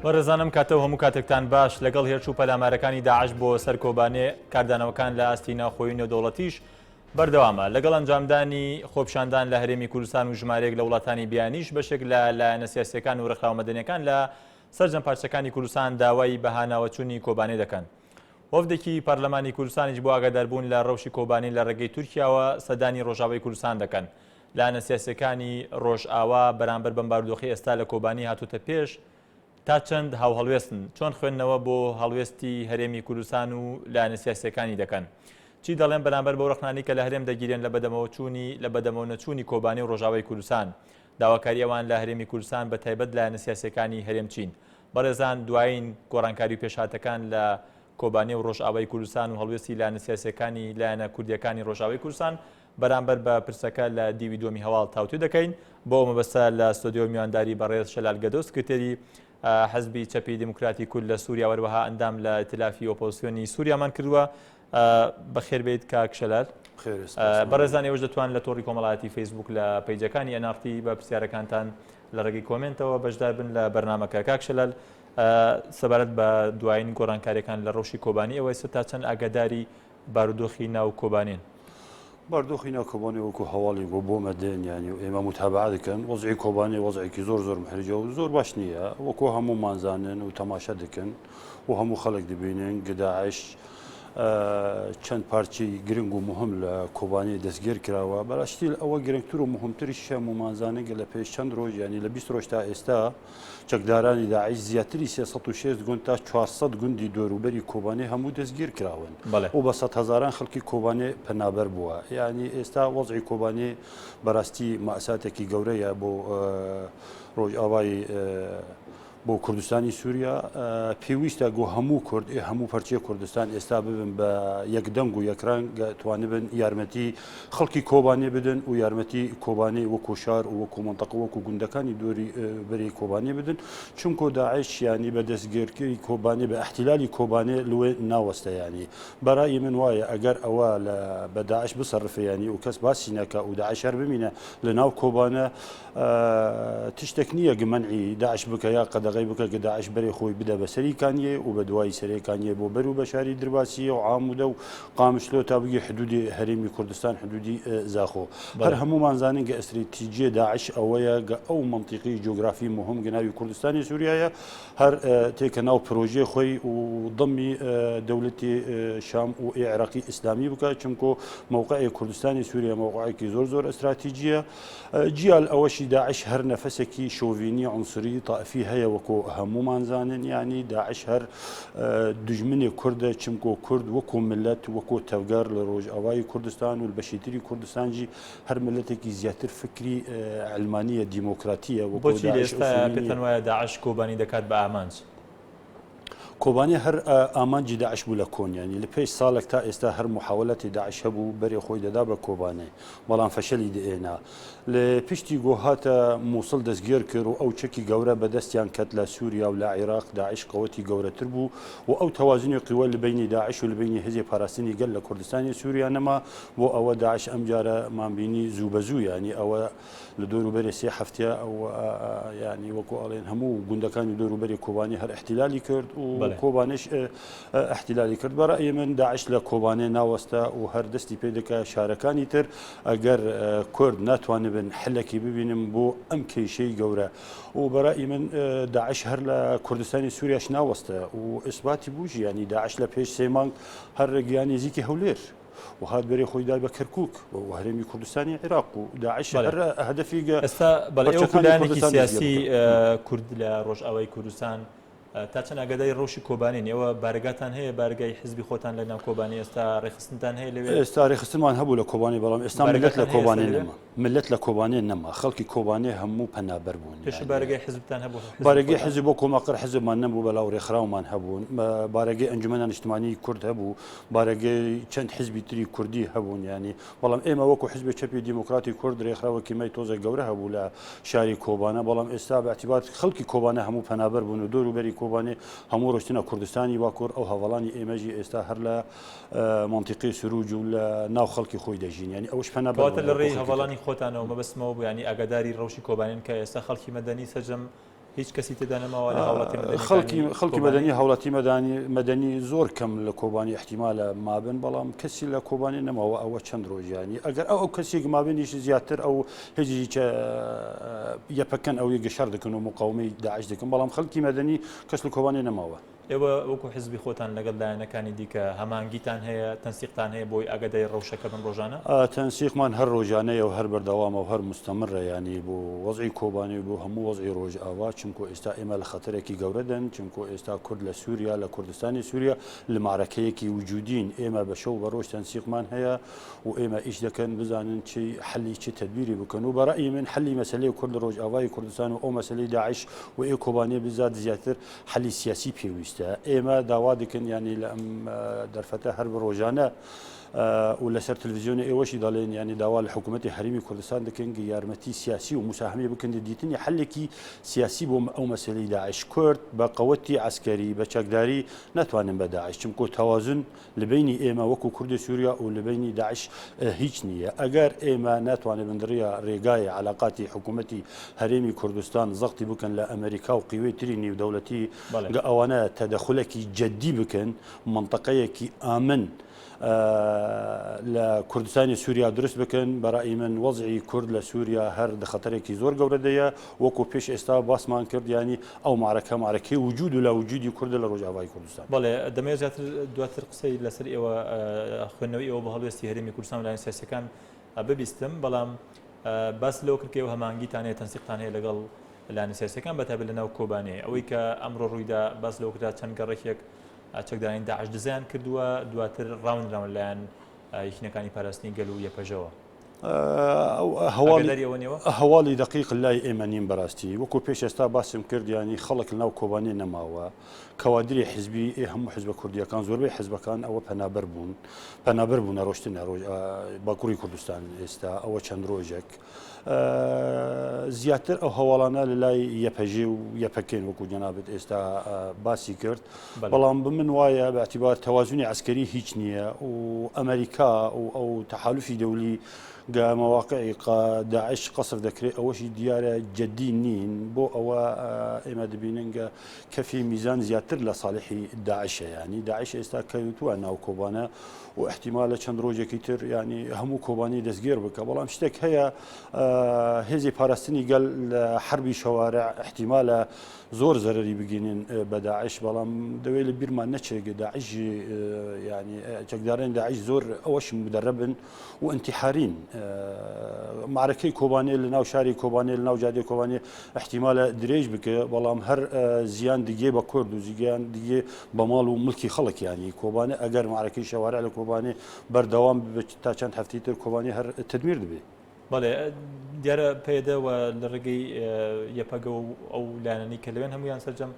بەڕێزان ئەم کاتە و هەموو کاتێکتان باش لەگەڵ هێرش و پەلامارەکانی داعش بۆ سەر کۆبانێ کاردانەوەکان لە ئاستی ناوخۆی و نێودەوڵەتیش بەردەوامە لەگەڵ ئەنجامدانی خۆپیشاندان لە هەرێمی کوردستان و ژمارەیەک لە وڵاتانی بیانیش بەشێک لە لایەنە سیاسیەکان و ڕێکخراوە مەدەنیەکان لە سەرجەم پارچەکانی کوردستان داوای بەهاناوەچوونی کۆبانێ دەکەن. وەفدێکی پەرلەمانی کوردستانیش بۆ ئاگاداربوون لە ڕەوشی کۆبانی لە ڕێگەی تورکیاوە سەردانی ڕۆژاوای کوردستان دەکەن. لایەنە سیاسیەکانی ڕۆژئاوا بەرامبەر بەم بارودۆخەی ئێستا لە کۆبانی هاتۆتە پێش تا چەند هاوهەڵوێستن؟ چۆن خوێندنەوە بۆ هەڵوێستی هەرێمی کوردستان و لایەنە سیاسیەکانی دەکەن؟ چی دەڵێن بەرامبەر بەو ڕەخنانەی کە لە هەرێم دەگیرێن لە بەدەمەوەچوونی لە بەدەمەوەنەچوونی کۆبانی و ڕۆژاوای کوردستان؟ داواکاری ئەوان لە هەرێمی کوردستان بە تایبەت لایەنە سیاسیەکانی هەرێم چین؟ بەڕێزان دوایین گۆڕانکاری و پێشهاتەکان لە کۆبانێ و ڕۆژئاوای کوردستان و هەڵوێستی لایەنە سیاسیەکانی لایەنە کوردیەکانی ڕۆژئاوای کوردستان بەرامبەر بە پرسەکە لە دیوی دووەمی هەواڵ تاوتوێ دەکەین. بۆ ئەو مەبەستە لە ستۆدیۆ میوانداری بەڕێز شەلال گەدۆ سکرتێری حزبی چەپی دیموکراتی کورد لە سووریا وەروەها ئەندام لە ئیتلافی ئۆپۆزسیۆنی سووریامان کردووە. بەخێر بێیت کاک شەلال. بەڕێزان ئێوەش دەتوان لە تۆڕی کۆمەڵایەتی فەیسبوک لە پەیجەکانی NRT بە پرسیارەکانتان لە ڕێگەی کۆمێنتەوە بەشدار بن لە بەرنامەکە. کاک شەلال سەبارەت بە دوایین گۆڕانکاریەکان لە ڕەوشی کۆبانی ئێوە ئێستا تا چەند ئاگاداری بارودۆخی ناو کۆبانێن؟ باردۆخی ناو کۆبانێ وەکو هەواڵی بۆ بۆمە دێن یانی و ئێمە متابعە دەکەن وەزعی کۆبانێ وەزعێکی زۆر زۆر محرجە و زۆر باش نییە وەکو هەموومان زانن و تەماشا دەکەن و هەموو خەڵک دەبینن گە داعش چەند پارچەی گرنگ و مهم لە کۆبانێ دەستگیر کراوە بەراستی ئەوە گرنگتر و مهمتریش هەموومان زانن گە لە پێش چەند ڕۆژ یانی لە 20 ڕۆژ تا ئێستا چەکدارانی داعش زیاتری 360 گوند تا 400 گوندی دەوروبەری کۆبانێ هەموو دەستگیر کراون و بە سەد هەزاران خەڵکی کۆبانێ پەنابەر بووە یعنی ئێستا وەزعی کۆبانێ بەراستی مەئساتێکی گەورەیە بۆ ڕۆژئاوای بۆ کوردستانی سووریا پێویستە گۆ هەموو کورد ئێ هەموو پەرچەی کوردستان ئێستا ببن بە یەک دەنگ و یەکرەنگ توانبن یارمەتی خەڵکی کۆبانێ بدەن و یارمەتی کۆبانێ وەکو شار و وەکو مەنتەقە وەکو گوندەکانی دۆری بەری کۆبانێ بدەن چونکۆ داعش یانی بە دەستگیرکردنی کۆبانێ بە ئیحتیلالی کۆبانێ لوێ ناوەستە یانی بەرای من وایە ئەگەر ئەوە لە بە داعش بسەرفێ یانی و کەس باسی نەکا و داعش هەر بمینە لە ناو کۆبانە تشتێک نییە گ مەنعی داعش بکە یا قەدەغەی بکە گ داعش بەرێ خۆی بدە بە سەری کانیێ و بە دوای سەرێ کانیێ بۆ بەر و بە شاری درباسیە و عامودە و قامشلۆ تا بگی حدودی هەرێمی کوردستان حدودی زاخۆ هەر هەمومان زانین گە ئەستراتیجیە داعش ئەوەیە گە ئەو مەنتیقی جۆگرافی مهم گە ناوی کوردستانی سووریایە هەر تێکە ناو پرۆژەی خۆی و ضمی دەولەتی شام و عێراقی ئیسلامی بکە چونکۆ مەوقعی کوردستانی سووریا مەوقعێکی زۆر زۆر ئەستراتیجیە جیا لەوەشی داعش هەر نەفەسێکی شۆڤینی عونسری تائفی هەیە وەکۆ هەموومان زانن یانی داعش هەر دوژمنی کوردە چمکۆ کورد وەکۆ ملت وەکۆ تەڤگەر لە ڕۆژئاوای کوردستان و بەشی تری کوردستان جی هەر ملتێکی زیاتر فکری علمانیە دیمۆکراتیە وەکۆ بۆچی لە داعش ئێستایا ئوسولی نیە. پێتان وایە داعش کۆبانی دەکات بە ئامانج؟ کۆبانێ هەر ئامانجی داعش بوو لە کۆن یانی لە پێش ساڵێک تا ئێستا هەر محاوەلەتی داعش هەبوو بەرێ خۆی دەدا بە کۆبانێ بەڵام فەشەلی دەئێنا لێ پشتی گۆ هاتە موسڵ دەستگێر کرد و ئەو چەکی گەورە بە دەستیان کەت لە سوریا و لە عیراق داعش قەوەتی گەورەتر بوو و ئەو تەوازنی قیوە لە بەینی داعش و لە بەینی هێزی پاراستنی گەل لە کوردستانی سوریا نەما بۆ ئەوە داعش ئەمجارە مان بینی زوو بە زوو یانی ئەوە لە دۆر و بەرێ سێ هەفتە ئەو یانی وەکو ئەڵێن هەموو گوندەکانی دۆر و بەری کۆبانی هەر احتیلالی کرد و کۆبانش احتیلالی کرد بە ڕأی من داعش لە کۆبانێ ناوەستە و هەر دەستی پێ دەکە شارەکانی تر ئەگەر کورد ناتوانبن حلێکی ببینم بۆ ئەم کێشەی گەورە و بەڕأی من داعش هەر لە کوردستانی سووریاش ناوەستە و ئیسباتی بوو ژیانی داعش لە پێش سێ مانگ هەر گیانی نزیکی هەولێر و هات بەرێ خۆی دا بە کەرکوک و هەرێمی کوردستانی عێراق و داعش هەر هەدەفی گە ئێستا بەڵێ ئێوە پارچەکانی لایەنێکی کوردستان دەستگیر سیاسی بکەن. کورد لە ڕۆژئاوای کوردستان تا چەند ئاگاداری ڕەوشی کۆبانێن؟ ئێوە بارەگاتان هەیە بارەگای حزبی خۆتان لە ناو کۆبانێ ئێستا ڕێکخستنتان هەیە لەوێ؟ ئێستا ڕێکخستنمان هەبوو لە کۆبانێ بەڵام ئێستا مللەت لە بارەگاتان هەیە ئێستا کۆبانێ لەوێ؟ نەما مللەت لە کۆبانێ نەما خەڵکی کۆبانێ هەموو پەنابەر بوون پێشتر یانی بارەگای حزبتان هەبوو حزبی بارەگەی خۆتان؟ حزب وەکۆ مەقەر حزبمان نەبوو بەلاو ڕێکخراومان هەبوون بارەگەی ئەنجومەنە نیشتمانیی کورد هەبوو بارەگەی چەند حزبی تری کوردی هەبوون یانی بەڵام ئێمە وەکو حزبی چەپی دیموکراتی کورد رێکخراوەکی مەی تۆزێک گەورە هەبوو لە شاری کۆبانە بەڵام ئێستا بە اعتبار خەڵکی کۆبانە هەموو پەنابەر بوون و دۆر و بەری کۆبانێ هەموو ڕۆشتنە کوردستانی باکوور ئەو هەڤاڵانی ئێمەژی ئێستا هەر لە مەنتیقەی سروج و لە ناو خەڵکی خۆی دەژین یانی ئەوش پەنابەر کەواتە بوون لە وەکو ڕێی خەڵکی تر. هەڤاڵانی خۆتانەوە مەبەستمەوە بوو یانی ئاگاداری ڕەوشی کۆبانێن کە ئێستا خەڵکی مەدەنی سەرجەم. هیچ کەسی تێدا نەماوە لە هاوڵاتی مەدەنیەکانی خەڵکی خەڵکی کۆبانی؟ مەدەنی هاوڵاتی مەدانی مەدەنی زۆر کەم لە کۆبانی احتیمالە مابن بەڵام کەسی لە کۆبانی نەماوە ئەوە چەند ڕۆژیانی ئەگەر ئەو ئەو کەسێک مابنیش زیاتر ئەو هێزی کە یەپەکەن ئەو یەگە شەڕ دەکەن و مقاومەی داعش دەکەن بەڵام خەڵکی مەدەنی کەس لە کۆبانی نەماوە. ئێوە وەکو حزبی خۆتان لەگەڵ لایەنەکانی دیکە هەماهەنگیتان هەیە، تەنسیقتان هەیە بۆی ئاگاداری ڕەوشەکە بن ڕۆژانە؟ تەنسیقمان هەر ڕۆژانەیە و هەر بەردەوامە و هەر مستەمرە یانی بۆ وەزعی کۆبانێ و بۆ هەموو وەزعی ڕۆژئاوا چونکۆ ئێستا ئێمە لە خەتەرێکی گەورە دەن چونکۆ ئێستا کورد لە سووریا لە کوردستانی سووریا لە مەعرەکەیەکی وجودین ئێمە بە شەو بە ڕۆژ تەنسیقمان هەیە و ئێمە ئیش دەکەن بزانن چی حەلی چ تەدبیری بکەن و بە ڕەئی من حەلی مەسەلەی کورد لە ڕۆژئاوای کوردستان و ئەو مەسەلەی داعش و ئێ کۆبانێ بزات زیاتر حەلی سیاسی پێویستە ئێمە داوا دەکەن یانی لە ئەم دەرفەتە هەر بە ڕۆژانە و لەسەر تلویزیۆنی ئێوەشی دەڵێن ینی داوا لە حکوومەتی هەرمی کوردستان دەکەن گە یارمەتی سیاسی و مساهمی بکەن دیتنی حلێکی سیاسی بۆ ئەو مەسلەی داعش کورد بە قەوەتی عسکەری بە چەکداری ناتوانن بە داعش چمکۆ تەوازن لە بەینی ئێمە وەکو کوردی سووریا و لە بەینی داعش هیچ نییە. ئەگەر ئێمە ناتوانێبن ڕیا رێگای عەلاقاتی حکوومەتی هەرێمی کوردستان زەختی بکەن لە ئەمەریکا و قیوەی تری نیودەولەتی گە ئەوانە تەدەخولەکی جەدی بکەن مەنتەقەیەکی ئامن لە کوردستانی سووریا دروست بکەن بە ڕەئی من وەزعی کورد لە سووریا هەر دە خەتەرێکی زۆر گەورە دەیە وەکو پێش ئێستا باسمان کرد یانی ئەو مەعرەکە مەعرەکەی وجود و لا وجودی کوردە لە ڕۆژئاوای کوردستان. بەڵێ دەمەوێت زیاتر دواتر قسەی لەسەر ئێوە خوێندنەوەی ئێوە بۆ هەڵوێستی هەرێمی کوردستان و لایەنە سیاسیەکان ببیستم بەڵام باس لەوە کرد کە ئێوە هەماهەنگیتان هەیە تەنسیقتان هەیە لەگەڵ لایەنە سیاسیەکان بە تایبەت لەناو کۆبانێ ئەوەی کە ئەمڕۆ ڕوویدا باس لەوە کرا چەند گەڕەکێک چەکدارانی داعش دزەیان کردووە دواتر ڕاونراون لایەن یەکینەکانی پاراستنی گەل و یەپەژەوە. هەواڵی دەقیق لای ئێمە نین بەراستی وەکو پێش ئێستا باسم کرد یانی خەڵک لەناو کۆبانێ نەماوە کەوادری حزبی ئێ هەموو حزبە کوردیەکان زۆربەی حزبەکان ئەوە پەنابەر بوون پەنابەر بوونە ڕۆشتنە ڕۆژ باکوری کوردستان ئێستا ئەوە چەند ڕۆژێک زیاتر ئەو هەواڵانە لە لای یەپەژێ و یەپەکێن وەکو جەنابت ئێستا باسی کرد بەڵام بمن وایە بە اعتبار تەوازنی عسکەری هیچ نییە و ئەمریکا و ئەو تەحالفی دەولی گە مەواقعی داعش قەسف دەکرێت ئەوەشی دیارە جدی نین بۆ ئەوە ئێمە دەبینن گە کەفی میزان زیاتر لە ساڵحی داعشە ینی داعش ئێستا کەوتووە ناو کۆبانە و احتیمالە چەند ڕۆژێکی تر ینی هەموو کۆبانی دەستگیر بکە بەڵام شتێک هەیە هێزی پاراستنی گەل لە حربی شەوارع احتیمالە زۆر زەرەری بگینن بە داعش بەڵام دەوێت لە بیرمان نەچێت داعش ینی چەکدارانی داعش زۆر ئەوەش مدەربن و ئینتیحارین معرەکەی کۆبانێ لە ناو شاری کۆبانێ لە ناو جادەی کۆبانێ احتیمالە درێژ بکە بەڵام هەر زیان دیگێ بە کورد و زیگیان دیگێ بە ماڵ و ملکی خەڵک ینی کۆبانێ ئەگەر معرەکەی شەوارع لە کۆبانێ بەردەوام بێت تا چەند هەفتەی تر کۆبانێ هەر تدمیر دەبێت. بەڵێ دیارە پەیەدە و لە ڕێگەی یەپەگە و ئەو لایەنانەی کە لەوێن هەمویان سەرجەم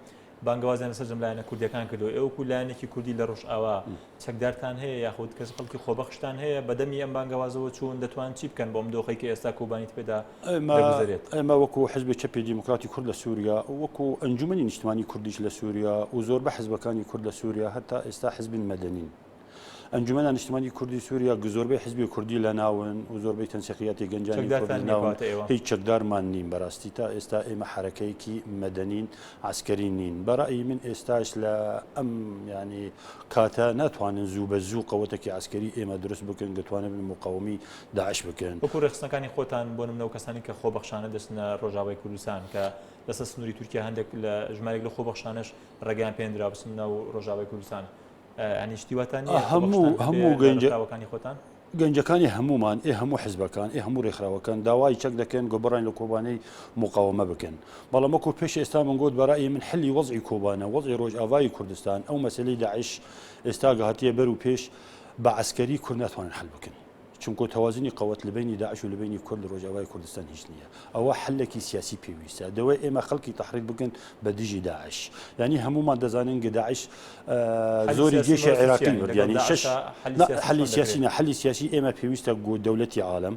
بانگەوازیان لە سەرجەم لایەنە کوردیەکان کردووە ئێوە وەکو لایەنێکی کوردی لە ڕۆژئاوا چەکدارتان هەیە یاخود کەس خەڵکی خۆبەخشتان هەیە بەدەمی ئەم بانگەوازەوە چوون دەتوان چی بکەن بۆ ئەم دۆخەی کە ئێستا کۆبانیت پێدا دەگوزەرێت؟ ئێمە وەکو حزبی چەپی دیموکراتی کورد لە سووریا وەکو ئەنجومەنی نیشتمانی کوردیش لە سووریا و زۆربە حزبەکانی کورد لە سووریا هەتا ئێستا حزبی مەدەنین. ئەنجومەنە نیشتمانی کوردی سووریا زۆربەی حزبی کوردی لە ناون و زۆربەی تەنسیقیاتی گەنجانی کوردی لە ناون هیچ چەکدارمان نین بەراستی تا ئێستا ئێمە حەرەکەیەکی مەدەنین عەسکەری نین بە ڕەئی من ئێستاش لە ئەم یانی کاتە ناتوانن زوو بە زوو قەوەتێکی عەسکەری ئێمە دروست بکەن گەتوانن بن مقاومی داعش بکەن. وەکو ڕێکخستنەکانی خۆتان بۆ نمونە و کەسانی کە خۆبەخشانە دەچنە ڕۆژاوای کوردستان کە لەسەر سنووری تورکیا هەندێک لە ژمارێک لە خۆبەخشانەش ڕێگەیان پێندرا بچنە ناو ڕۆژاوای کوردستان یانی شتی واتان نییە هەموو خۆبەخشتان هەبێ هەموو لە گەنجە ڕێکخراوەکانی خۆتان؟ گەنجەکانی هەموومان ئێ هەموو حزبەکان ئێ هەموو رێکخراوەکان داوای چەک دەکەن گۆ بڕین لە کۆبانێی موقاومە بکەن بەڵام وەکو پێش ئێستا من گۆت بەرای من حلی وەزعی کۆبانە وەزعی رۆژئاڤای کوردستان ئەو مەسەلەی داعش ئێستا گەهاتیە بەر و پێش بە عەسکەری کورد ناتوانن حل بکەن چونکۆ تەوازنی قەوەت لە بەینی داعش و لە بەینی کورد لە رۆژئاوای کوردستان هیچ نییە ئەوە حلێکی سیاسی پێویستە دەوێ ئێمە خەڵکی تەحریک بکەن بە دژی داعش یانی هەموومان دەزانین گە داعش زۆری جێشی عێراقی برد یانی شش حەلی سیاسی نە حەلی سیاسی ئێمە پێویستە گۆ دەولەتی عالەم.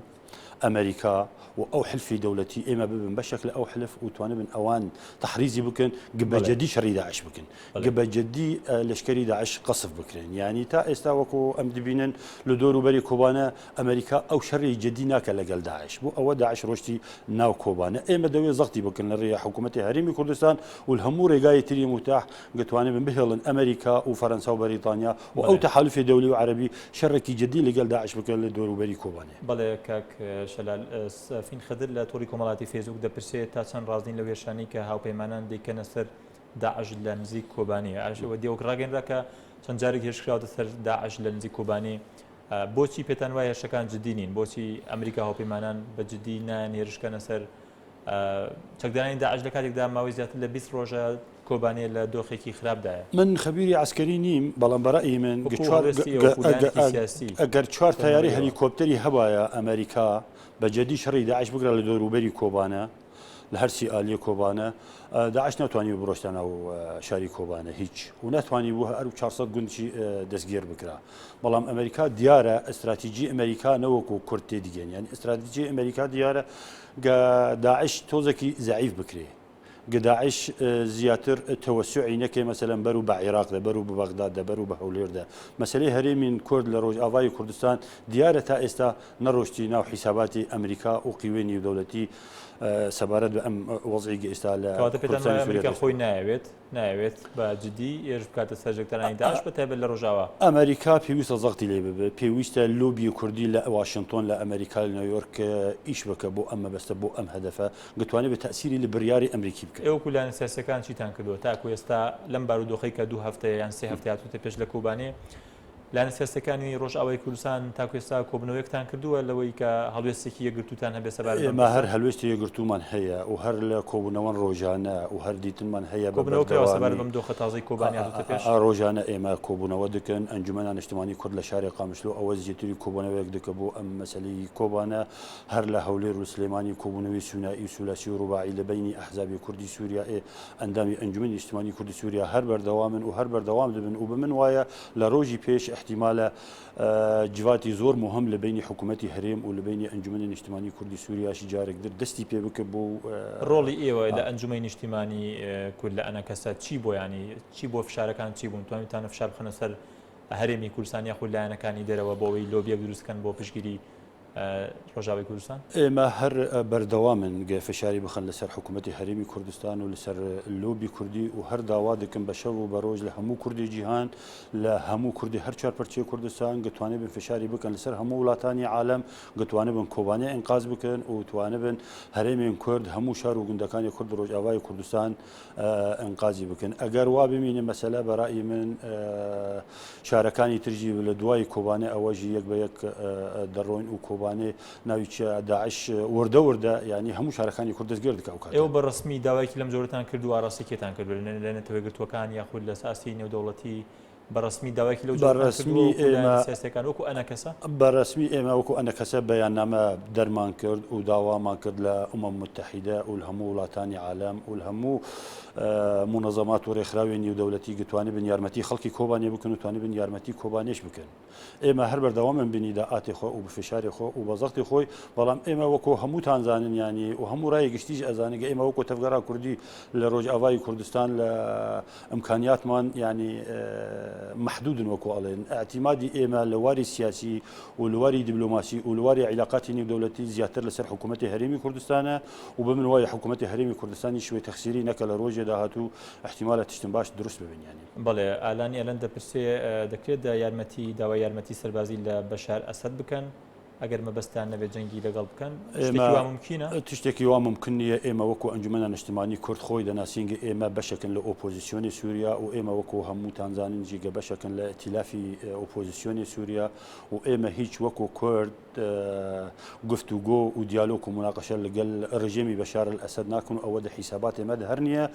ئەمریکا و ئەو حلفی دەولەتی ئێمە ببن بەشێک لە ئەو حلف و توانبن ئەوان تەحریزی بکەن گە بە جدی شەڕی داعش بکەن گە بە جدی لەشکری داعش قەسف بکرێن یانی تا ئێستا وەکو ئەم دبینن لە دۆر و بەری کۆبانە ئەمریکا ئەو شەڕی جدی ناکە لەگەل داعش بۆ ئەوە داعش ڕۆشتی ناو کۆبانە ئێمە دەوێ زەختی بکەن لە ڕێیە حکوومەتی هەرێمی کوردستان و هەموو ڕێگای تری متاح گەتوانێ بن بهێڵن ئەمریکا و فەرەنسا و بەریتانیا و ئەو تەحالفی دەولی و عەرەبی شەڕێکی جدی لەگەل داعش بکەن لە دەوروبەری کۆبانێ. بەڵێ کاک شەلال، سەفین خدر لە تۆڕی کۆمەڵاتی فەیسبووک دەپرسێ تا چەند ڕاستین لەو هێرشانەی کە هاوپەیمانان دەیکەنە سەر داعش لە نزیک کۆبانی؟ ئەوە دیوەک ڕاگەنرا کە چەند جارێک هێرش کراوەتە سەر داعش لە نزیک کۆبانی، بۆچی پێتان وایە هێرشەکان جدی نین؟ بۆچی ئەمریکا هاوپەیمانان بە جدی نایەن هێرش بکەنە سەر چەکدارانی داعش لە کاتێکدا ماوەی زیاتر لە 20 ڕۆژە کۆبانێ لە دۆخێکی خراپدایە؟ من خەبیری عەسکەری نیم، بەڵام بە ڕەئی من ئەگەر چوار تەیارەی هەلیکۆپتەری هەبایە ئەمریکا بە جەدی شەڕی داعش بگرە لە دەوروبەری کۆبانە لە هەرسی ئالیە کۆبانە داعش ناتوانانی بڕۆشتە ناو شاری کۆبانە هیچ و ناتوانانی بوو هەر 400 گوندی دەستگیر بکرا بەڵام ئەمریکا دیارە ئەستراتیجی ئەمریکا نەوەکو کورد تێدیگەن یان ئەستراتیجی ئەمریکا دیارە گە داعش تۆزێکی زعیف بکرێ گە داعش زیاتر تەوەسوعی نەکەی مەسەلەن بەرو بە عیراق دە بەرو بە بەغداد دە بەرو بە هەولێر دە مەسەلەی هەرێمین کورد لە ڕۆژئاڤای کوردستان دیارە تا ئێستا نەڕۆشتی ناو حیساباتی ئەمریکا و قیوەی نیودەولەتی سەبارەت بە ئەم وەزعی گە ئێستا لە کەواتە پێتان وایە ئەمریکا خۆی نایەوێت نایەوێت بە جدی هێرش بکاتە سەر چەکدارانی داعش بە تایبەت لە ڕۆژاوا؟ ئەمریکا پێویستە زەختی لێ ببێت، پێویستە لۆبی کوردی لە واشنتۆن لە ئەمریکا لە نیویۆرک ئیش بکە بۆ ئەم مەبەستە بۆ ئەم هەدەفە گتوانێ بە تەئسیری لە بریاری ئەمریکی بکەن. ئێوە وەکو لایەنە سیاسیەکان چیتان کردووە تاکو ئێستا لەم بارودۆخەی کە دوو هەفتەیە یان سێ هەفتەیە هاتووتە پێش لە کۆبانێ لایەنە سیاسیەکانی ڕۆژئاوای کوردستان تاکو ئێستا کۆبوونەوەیەکتان کردووە لەوەی کە هەڵوێستێکی یەکگرتووتان هەبێت سەبارەت بەم ئێمە هەر هەلوێستی یەکگرتوومان هەیە و هەر لە کۆبوونەوەن ڕۆژانە و هەر دیتنمان هەیە بە کۆبوونەوە کراوە سەبارەت بەردەوامی بەم دۆخە تازەی کۆبانی هاتووتە پێش؟ ڕۆژانە ئێمە کۆبوونەوە دکەن ئەنجومەنە نیشتمانی کورد لە شاری قامشلۆ ئەوە زیاتری کۆبوونەوەیەک دکە بۆ ئەم مەسەلەی کۆبانە هەر لە هەولێر و سلێمانی کۆبوونەوەی سونائی و سولاسی و ڕوباعی لە بەینی ئەحزابی کوردی سووریا ئێ ئەندامی ئەنجومەنی نیشتمانی کوردی سووریا هەر بەردەوامن و هەر بەردەوام دەبن و بە من وایە لە ڕۆژی پێش ئیحتیمالە جڤاتی زۆر موهم لە بەینی حکوومەتی هەرێم و لە بەینی ئەنجومەنی نیشتمانی کوردی سووریاش جارێک در دەستی پێ بکە بۆ ڕۆڵی ئێوە لە ئەنجومەی نیشتیمانی کورد لە ئەنەکەسە چی بۆ یانی چی بۆ فشارەکان چی بوون توانیتانە فشار بخەنە سەر هەرێمی کوردستان یاخود لایەنەکانی دەرەوە بۆ ئەوەی لۆبیەک دروست کەن بۆ پشتگیری ڕۆژاوای کوردستان؟ ئێمە هەر بەردەوامن گە فشاری بخەن لەسەر حکوومەتی هەرێمی کوردستان و لەسەر لۆبی کوردی و هەر داوا دەکەم بە شەو و بە ڕۆژ لە هەموو کوردی جیهان لە هەموو کوردی هەر چوار پەرچەی کوردستان گە توانێ بن فشاری بکەن لەسەر هەموو وڵاتانی عالەم گە توانێ بن کۆبانێ ئینقاز بکەن و توانێ بن هەرێمێن کورد هەموو شار و گوندەکانی کورد ڕۆژاوای کوردستان ئینقازی بکەن ئەگەر وا بمینێ مەسەلە بە ڕەئی من شارەکانی ترژی لە دوای کۆبانێ ئەوەژی یەک بە یەک دەڕۆین و کۆبانێ ناوی چیە داعش وردە وردە یعنی هەموو شارەکانی کورد دەستگیر دکا ئەو کاتە. ئێوە بە ڕەسمی داوایەکی لەم جۆرەتان کرد و ئاراستەی کێتان کردووە لە نەتەوەیەکگرتووەکان یاخود لە ئاستی نێودەوڵەتی بە ڕەسمی داوایەکی لەو بە جۆرەتان کردووە ڕەسمی وەکو لایەنە ئێمە سیاسیەکان وەکو ئەنەکەسە؟ بە ڕەسمی ئێمە وەکو ئەنەکەسە بەیاننامە دەرمان کرد و داوامان کرد لە ئومەم متحیدە و لە هەموو وڵاتانی عالەم و لە هەموو مونەزەمات و ڕێکخراوی نیودەولەتی گتوانیبن یارمەتی خەڵکی کۆبانێ بکەن و توانیبن یارمەتی کۆبانێش بکەن. ئێمە هەر بەردەوامن بە نیدائاتی خۆ و بە فشاری خۆ و بە زەختی خۆی، بەڵام ئێمە وەکۆ هەمووتان زانن یانی و هەموو ڕای گشتیش ئەزانن کە ئێمە وەکۆ تەڤگەرا کوردی لە ڕۆژئاڤای کوردستان لە ئیمکانیاتمان یانی مەحدودن وەکۆ ئەڵێن ئیعتیمادی ئێمە لە واری سیاسی و لە واری دیبلۆماسی و لە واری عیلاقاتی نێودەولەتی زیاتر لەسەر حکوومەتی هەرێمی کوردستانە و بە من وایە حکوومەتی هەرێمی کوردستانیش وێ تەخسیری نەکە لە ڕۆژێ داهاتوو ئیحتیمالە تشتن باش دروست ببن یانی. بەڵێ، ئالانی ئەلەند دەپرسێ، دەکرێت یارمەتی داوای یارمەتی سەربازی لە بەشار ئەسەد بکەن ئەگەر مەبەستتان نەبێت جەنگی لەگەڵ بکەن؟ شتێکی وا مومکینە؟ تشتێکی وا مومکن نییە، ئێمە وەکو ئەنجومەنە نیشتمانی کورد خۆی دەناسین گە ئێمە بەشێکن لە ئۆپۆزیسیۆنی سووریا و ئێمە وەکو هەمووتان زانین جی گە بەشێکن لە ئیتیلافی ئۆپۆزیسیۆنی سووریا و ئێمە هیچ وەکو کورد گفتوگۆ و دیالۆگ و موناقەشە لەگەل رژێمی بەشار ئەلئەسەد ناکەن و ئەوە دە حیساباتێ مە دە هەر نییە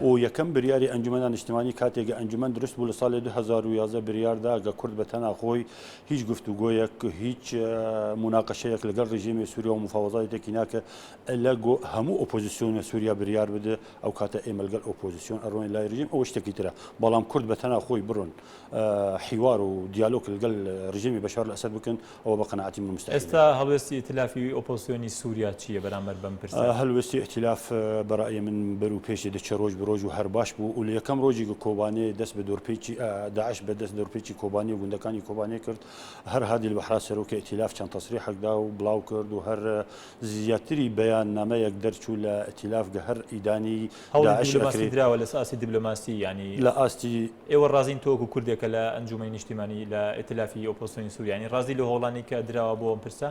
و یەکەم بریاری ئەنجومەنا نیشتمانی کاتێ گە ئەنجومەن دروست بوو لە ساڵێ 2011 بریار دا گە کورد بە تەنا خۆی هیچ گفتوگۆیەک هیچ موناقەشەیەک لەگەڵ رژێمی سوریا و مفاوەزاتێکی ناکە ئەلە گۆ هەموو ئۆپۆزیسیۆنە سوریا بریار بدە ئەو کاتە ئێمە لەگەڵ ئۆپۆزیسیۆن ئەڕۆین لای رژێم ئەوە شتێکی ترە بەڵام کورد بە تەنها خۆی بڕۆن حیوار و دیالۆگ لەگەڵ رژێمی بەشار ئەسەد بکەن ئەوە بە قەناعەتی من مستحیلە. ئێستا هەڵوێستی ئیتلافی ئۆپۆزسیۆنی سوریا چییە بەرامبەر بەم پرسە؟ هەلوێستی ئیتلاف بە رەئی من بەرو پێشێ دەچێ رۆژ بە رۆژ و هەر باش بوو و لە یەکەم رۆژی کە کۆبانێ دەست بە دۆرپێچی داعش بە دەست دۆرپێچی کۆبانێ و گوندەکانی کۆبانێ کرد هەر هادی البحرا سەرۆکی ئیتلاف چەند تەسریحەک دا و بڵاو کرد و هەر زیاتری بەیان نامەیەک دەرچوو لە ئیتلاف گە هەر ئیدانەی هەوڵی داعش دیبلۆماسی ئەکرێ دراوە لە ئاستی دیبلۆماسی یانی لە ئاستی. ئێوە ڕازین تۆ وەکو کوردێک کە لە ئەنجومەنی نیشتیمانی لە ئیتلافی ئۆپۆزسیۆنی سوریا یانی ڕازی لەو هەوڵانەی کە دراوە بۆ ئەم پرسە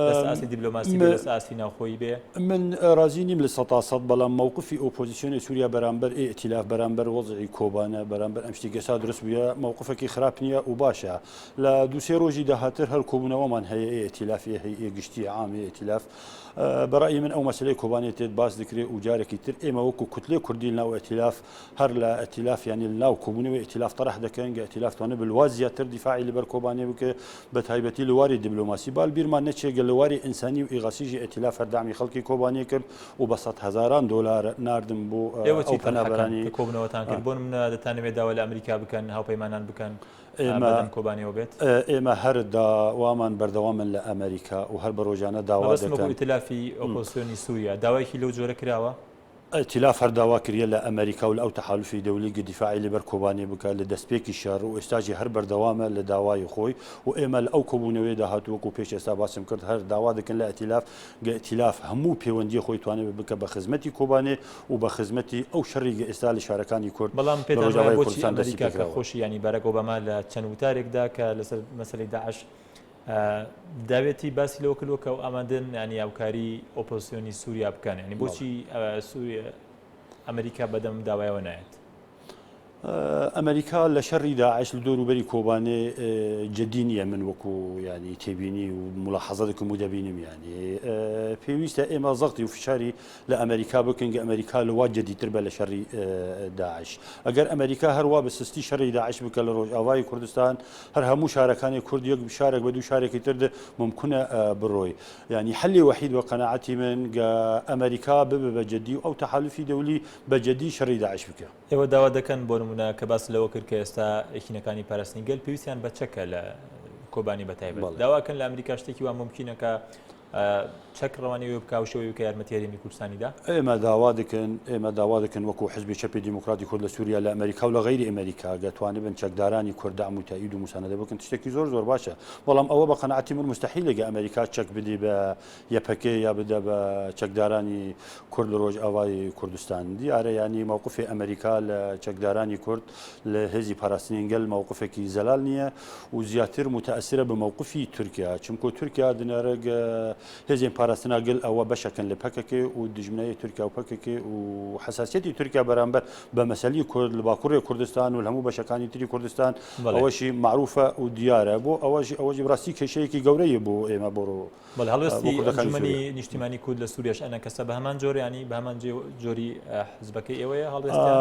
لەسەر ئاستی دیبلۆماسی بێ لەسەر ئاستی ناوخۆیی بێ؟ من ڕازی نیم لە سەتا سەد بەڵام مەوقفی ئۆپۆزسیۆنی سوریا بەرامبەر ئیتلاف بەرامبەر وەزعی کۆبانە بەرامبەر ئەم شتی گەسا دروست بووە مەوقفێکی خراپ نییە و باشە لە دوو سێ ڕۆژی داهاتر هەر کۆبوونەوەمان هەیە ئیتلاف هەیئە گشتی عام ئیتلاف بە ڕەئی من ئەو مەسەلەی کۆبانێ تێت باس دکرێ و جارێکی تر ئێمە وەکو کوتلەی کوردی لەناو ئیتلاف هەر لە ئیتلاف یانی لەناو کۆبوونەوەی ئیتلاف تەرح دەکەن گە ئیتلاف توانێ بلوا زیاتر دیفاعی لەبەر کۆبانێ بکە بە تایبەتی لە واری دیبلۆماسی بال بیرمان نەچێ گە لە واری ئینسانی و ئیغاسی ژی ئیتلاف هەر دەعمی خەڵکی کۆبانێ کرد و بە سەد هەزاران دۆلار ناردن بۆ ئێوە ئەو چی تەرحەکەن پەنابەرانی کە کۆبوونەوەتان کرد بۆ نمونە دەتانەوێ داوا لە ئەمریکا بکەن هاوپەیمانان بکەن ئێمە بەدەم کۆبانێوە بێت؟ ئێمە هەر داوامان بەردەوامن لە ئەمەریکا و هەر بە ڕۆژانە داوا مەبەستم وەکو دەکەن. ئیتلافی ئۆپۆزسیۆنی سووریا داوایەکی لەو جۆرە کراوە؟ ئیتلاف هەر داوا کریە لە ئەمەریکا و لە ئەو تەحالوفی دەولی گ دیفاعی لەبەر کۆبانێ بکا لە دەستپێکی شەڕ و ئێستاژی هەر بەردەوامە لە داوای خۆی و ئێمە لە ئەو کۆبوونەوەی داهاتوو وەکو پێش ئێستا باسم کرد هەر داوا دەکەن لە ئیتلاف گە ئیتلاف هەموو پێوەندیە خۆی توانێ بکە بە خزمەتی کۆبانێ و بە خزمەتی ئەو شەڕی گە ئێستا لە شارەکانی کورد بەڵام لە پێتان وایە ڕۆژاوای بۆچی کوردستان دەستی ئەمەریکا کە پێکراوە. خۆشی یانی باراک ئۆباما لە چەند وتارێکدا کە لەسەر مەسەلەی داعش داوێتی باسی لەوە کردووە کە ئەو ئامادەن یانی هاوکاری ئۆپۆزسیۆنی سووریا بکەن یانی بۆچی ئەمریکا بەدەم داوایەوە نایەت؟ ئەمەریکا لە شەڕی داعش لە دەوروبەری کۆبانێ جدی نییە من وەکو ینی تێبینی و ملاحەزە دەکەم و دەبینم ینی پێویستە ئێمە زەختی و فشاری لە ئەمریکا بکەین کە ئەمریکا لەوا جدیتر بە لە شەڕی داعش ئەگەر ئەمریکا هەروا بە سستی شەڕی داعش بکە لە ڕۆژئاوای کوردستان هەر هەموو شارەکانی کورد یەک شارێک بە دوو شارێکی تر ممکنە بڕۆی ینی حلی وەحید بە قەناعەتی من گە ئەمریکا ببە بە جدی و ئەو تەحالفی دەولی بە جدی شەڕی داعش بکە. ئێوە داوا دەکەن بۆ نمونە کە باست لەوە کرد کە ئێستا یەکینەکانی پاراستنی گەل پێویستیان بە چەکە لە کۆبانی بە تایبەت داوا کەن لە ئەمریکا شتێکی وا مومکینە کە چەک ڕەوانی وێ بکا و شێوەی بکە یارمەتی هەرێمی کوردستانی دا؟ ئێمە داوا دەکەن ئێمە داوا دەکەن وەکو حزبی چەپی دیموکراتی کورد لە سووریا لە ئەمریکا و لە غەیری ئەمریکا گە توانبن چەکدارانی کورد دەعم و تەئید و موساندە بکەن شتێکی زۆر زۆر باشە بەڵام ئەوە بە قەناعەتی من موستەحیلە گە ئەمریکا چەک بدی بە یەپەکە یا بدە بە چەکدارانی کورد لە ڕۆژئاوای کوردستان. دیارە یانی مەوقفی ئەمریکا لە چەکدارانی کورد لە هێزی پاراستنی گەل مەوقفێکی زەلال نییە و زیاتر موتەئەسرە بە مەوقفی تورکیا چونکۆ تورکیا دنەرگ هێزێن پاراستنا گەل ئەوە بەشەکەن لە پەکەکە و دژمنەیە تورکیا و پەکەکە و حەساسیەتی تورکیا بەرامبەر بە مەسەلی کورد لە باکوڕی کوردستان و لە هەموو بەشەکانی تری کوردستان ئەوەشی مەعروفە و دیارە بۆ ئەوەشی ئەوەشی بڕاستی کێشەیەکی گەورەیە بۆ ئێمە بۆ بەڵێ هەڵوێستی ئەنجومەنی نیشتیمانی کورد لە سووریاش ئەنەکەسە بە هەمان جۆر ینی بە هەمان جۆری حزبەکەی ئێوەیە هەڵوێستیان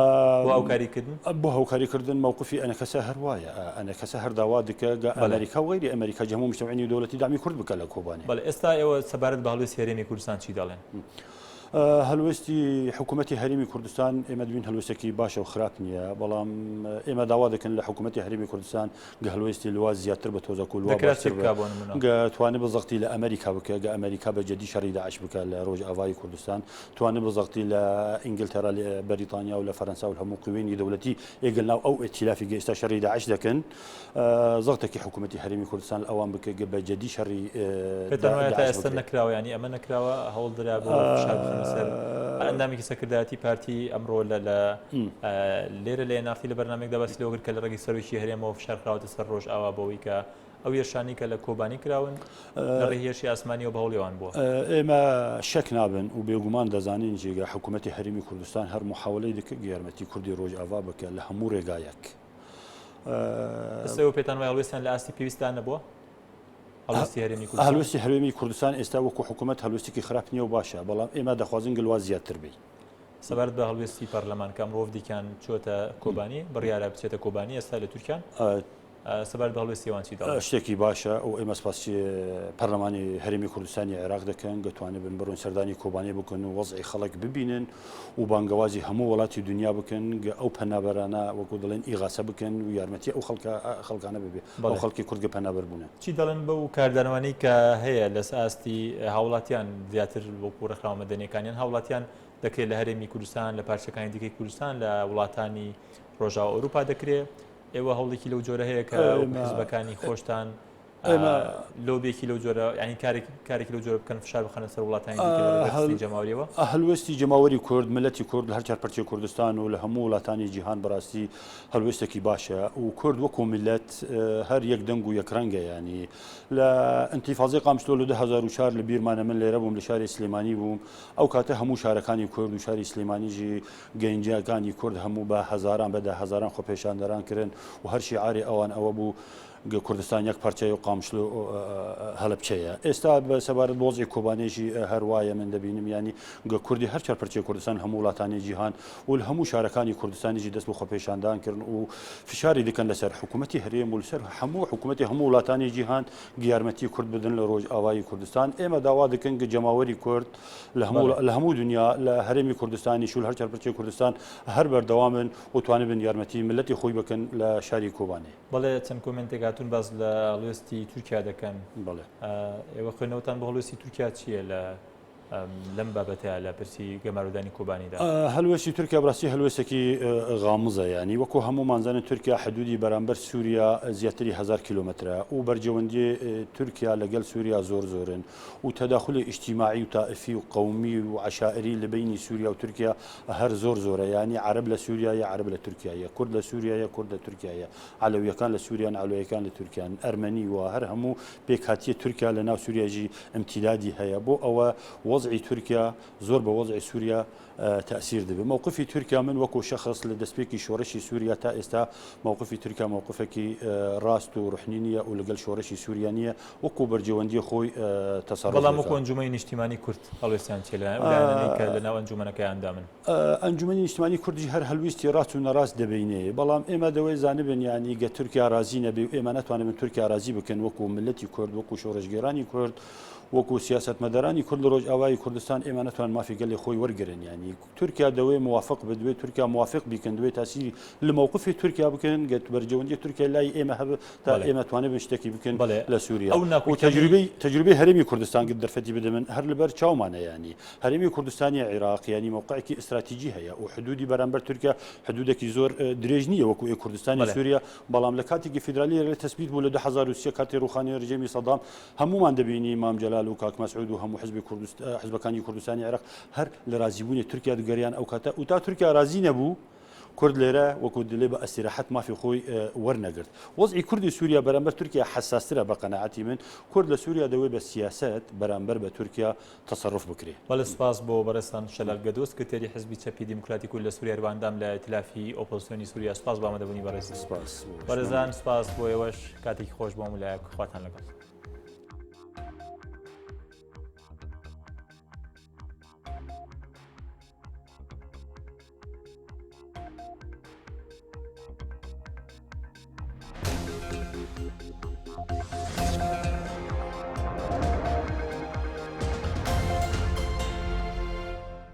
بۆ هاوکاریکردن بۆ هاوکاریکردن مەوقفی ئەنەکەسە هەر وایە ئەنەکەسە هەر داوا دکە گە ئەمریکا و غەیری ئەمریکا جەموو مجتمعی نێودەوڵەتی دەعمی کورد بکە لە کۆبانێ. بەڵێ ئێستا ئێوە سەبارەت بە هەڵوێستی هەرێمی کوردستان چی دەڵێن؟ هەلوێستی حکوومەتی هەرێمی کوردستان ئێمە دەبین هەلوێستێکی باشە و خراپ نییە بەڵام ئێمە داوا دەکەن لە حکوومەتی هەرێمی کوردستان گە هەلوێستی لوا زیاتر بە تۆزە کو لوا دەکرا چی باشتر بە بکا بۆ نموونە؟ گە توانێ بە زەختی لە ئەمریکا بکە گە ئەمریکا بە جدی شەڕی داعش بکە لە ڕۆژئاڤای کوردستان توانێ بە زەختی لە ئینگلتەرا لە بەریتانیا و لە فەرەنسا و لە هەموو قوێنی دەولەتی ئێگەل ناو ئەو ئیتیلافی گە ئێستا شەڕی داعش دەکەن زەختێکی حکوومەتی هەرێمی کوردستان لە ئەوان بکە گە بە جدی شەڕی پێتان وایە تا داعش ئێستا بکرێ. نەکراوە یانی ئەمە نەکراوە هەوڵ درا بۆ فشار بخەنە سەر ئەندامێکی سەرکردایەتی پارتی ئەمڕۆ لە لە لێرە لە ئێن ئاڕ تی لە بەرنامەیەکدا باسی لەوە کرد کە لە ڕێگەی سەرۆکی هەرێمەوە فشار خراوەتە سەر ڕۆژئاوا بەوەی کە ئەو هێرشانەی کە لە کۆبانی کراون لە ڕێی هێرشی ئاسمانیەوە بە هەوڵی ئەوان بووە. ئێمە شک نابن و بێگومان دەزانین جێگا حکوومەتی هەرێمی کوردستان هەر محاولەی دەکرد یارمەتی کوردی ڕۆژئاوا بکە لە هەموو ڕێگایەک. ئێستا ئێوە پێتان وایە هەڵوێستیان لە ئاستی پێویستدا نەبووە؟ هەڵوێستی هەرێمی کوردستان؟ هەڵوێستی هەرێمی کوردستان ئێستا وەکو حکوومەت هەڵوێستێکی خراپ نییە و باشە، بەڵام ئێمە دەخوازین گلوا زیاتر بی. سەبارەت بە هەڵوێستی پەرلەمان کە ئەمڕۆ وەفدێکیان چووەتە کۆبانی، بڕیارە بچێتە کۆبانی، ئێستا لە تورکیان. سەبارەت بە هەڵوێستی ئەوان چی دەڵێن؟ شتێکی باشە و ئێمە سپاسی پەرلەمانی هەرێمی کوردستانی عێراق دەکەن گە توانبن بڕۆن سەردانی کۆبانێ بکەن و وەزعی خەڵک ببینن و بانگەوازی هەموو وڵاتی دنیا بکەن گە ئەو پەنابەرانە وەکو دەڵێن ئیغاسە بکەن و یارمەتی ئەو خەڵکە خەڵکانە ببێ ئەو خەڵکی کورد گە پەنابەر بوونە. چی دەڵێن بەو کاردانەوانەی کە هەیە لەس ئاستی هاوڵاتیان زیاتر وەکو ڕێکخراوە مەدەنیەکان یان هاوڵاتیان دەکرێت لە هەرێمی کوردستان لە پارچەکانی دیکەی کوردستان لە وڵاتانی ڕۆژاوا ئەوروپا دەکرێت ئێوە هەوڵێکی لەو جۆرە هەیە کە حزبەکانی خۆشتان لۆبێکی لەو جۆرە ینی کارێک کارێکی لەو جۆرە بکەن فشار بخەنە سەر وڵاتانی جەماوەریەوە؟ هەلوێستی جەماوەری کورد ملەتی کورد لە هەر چوار پەرچەی کوردستان و لە هەموو وڵاتانی جیهان بەڕاستی هەلوێستێکی باشە و کورد وەکو میلەت هەر یەک دەنگ و یەک ڕەنگە ینی لە ئینتیفازەی قامشلۆ لە 2004 لە بیرمانە من لێرە بووم لە شاری سلێمانی بووم ئەو کاتە هەموو شارەکانی کورد و شاری سلێمانیژی گەنجەکانی کورد هەموو بە هەزاران بە دە هەزاران خۆپێشاندەران کرن و هەر شیعاری ئەوان ئەوە بوو کوردستان یەک پارچەیە و قامشلۆ هەلەبچەیە. ئێستا بە سەبارەت بە وەزعی کۆبانێژی هەر وایە من دەبینم یانی گە کوردی هەر چوار پرچەی کوردستان هەموو وڵاتانی جیهان و لە هەموو شارەکانی کوردستانیشی دەست بە خۆپێشاندان کردن و فشاری دەکەن لەسەر حکوومەتی هەرێم و لەسەر هەموو حکوومەتی هەموو وڵاتانی جیهان یارمەتی کورد بدەن لە ڕۆژئاوای کوردستان ئێمە داوا دەکەن گە جەماوەری کورد لە هەموو لە هەموو دنیا لە هەرێمی کوردستانیش و لە هەر چوار پرچەی کوردستان هەر بەردەوامن و توانبن یارمەتی ملەتی خۆی بکەن لە شاری کۆبانێ. بەڵێ چەند کۆمێنتێک هاتوون باس لە هەڵوێستی تورکیا دەکەن. بەڵێ. ئێوە خوێندنەوەتان بۆ هەڵوێستی تورکیا چییە لە لەم بابەتەیا لە پرسی گەمارۆدانی کۆبانیدا؟ هەلوێستی تورکیا بەڕاستی هەلوێستێکی غامزە یانی وەکو هەموومان زانین تورکیا حدودی بەرامبەر سوریا زیاتری هەزار کیلۆمەترە و بەرجەوەندی تورکیا لەگەل سوریا زۆر زۆرن و تەداخلی ئیجتیماعی و تائفی و قەومی و عەشائری لە بەینی سوریا و تورکیا هەر زۆر زۆرە یانی عەرەب لە سوریایە عەرەب لە تورکیایە کورد لە سوریایە کورد لە تورکیایە عەلەویەکان لە سوریان عەلەویەکان لە تورکیان ئەرمەنی و هەر هەموو پێکهاتیە تورکیا لە ناو سوریایژی ئیمتیدادی هەیە بۆ ئەوە وەزعی تورکیا زۆر بە وەزعی سوریا تەئسیر دەبێ مەوقفی تورکیا من وەکو شەخس لە دەستپێکی شۆڕشی سوریا تا ئێستا مەوقفی تورکیا مەوقفێکی ڕاست و ڕوحنی نییە و لەگەل شۆڕشی سوریا نییە وەکو بەرجەوەندی خۆی تەسەڕوف بەڵام وەکو دەکا. ئەنجومەنی نیشتیمانی کورد هەڵوێستیان چیە لەلایەن ئەو لایەنانەی کە لەناو ئەنجومەنەکەی ئەندامن؟ ئەنجومەنی نیشتمانی کوردیش هەر هەلویستی ڕاست و نەڕاست دەبینێ بەڵام ئێمە دەوەی زانبن یانی گە تورکیا ڕازی نەبێ و ئێمە نەتوانبن تورکیا ڕازی بکەن وەکو ملەتی کورد وەکو شۆڕشگێرانی کورد وەکو سیاسەتمەدارانی کورد لە ڕۆژئاوای کوردستان ئێمە نەتوان مافی گەلی خۆی وەرگرن یانی تورکیا دەوێ موافق بدوێ تورکیا موافق بیکەن دوێ تاسیری لە مەوقفی تورکیا بکەن گەت بەرجەوەندی تورکیا لای ئێمە هەب تا ئێمە توانێ شتێکی بکەن لە سووریا ئەو و تەجروبەی تەجروبەی هەرێمی کوردستان گەت دەرفەتی بدە من هەر لەبەر چاومانە یانی هەرێمی کوردستانی عێراق یانی مەوقعێکی ئیستراتیجی هەیە و حدودی بەرامبەر تورکیا حدودێکی زۆر درێژ نییە وەکو ئێ کوردستانی سووریا بەڵام لە کاتێکی فیدرالی لە تەسبیت بوو لە 2023 کاتی ڕوخانی رژێمی سەدام هەموومان دەبینی مام جەلال و کاک مەسعود و هەموو حزبی کوردست حزبەکانی کوردستانی عێراق هەر لە رازیبوونی تورکیا دگەریان ئەو کاتە و تا تورکیا رازی نەبوو کورد لێرە وەکو دلێ بە ئەستیراحەت مافی خۆی وەرنەگرت. وەزعی کوردی سووریا بەرامبەر تورکیا حەساسترە بە قەناعەتی من کورد لە سووریا دەوێ بە سیاسەت بەرامبەر بە تورکیا تەسەروف بکرێ. بەڵێ سوپاس بۆ بەڕێزتان شەلال گەدۆ سکرتێری حزبی چەپی دیموکراتی کورد لە سووریا هەروەها ئەندام لە ئیتلافی ئۆپۆزسیۆنی سووریا سوپاس بۆ ئامادەبوونی بەڕێزتان. سوپاس بۆ شما. بەڕێزان سوپاس بۆ ئێوەش کاتێکی خۆش بۆ هەموو لایەک خواتان لەگەڵ.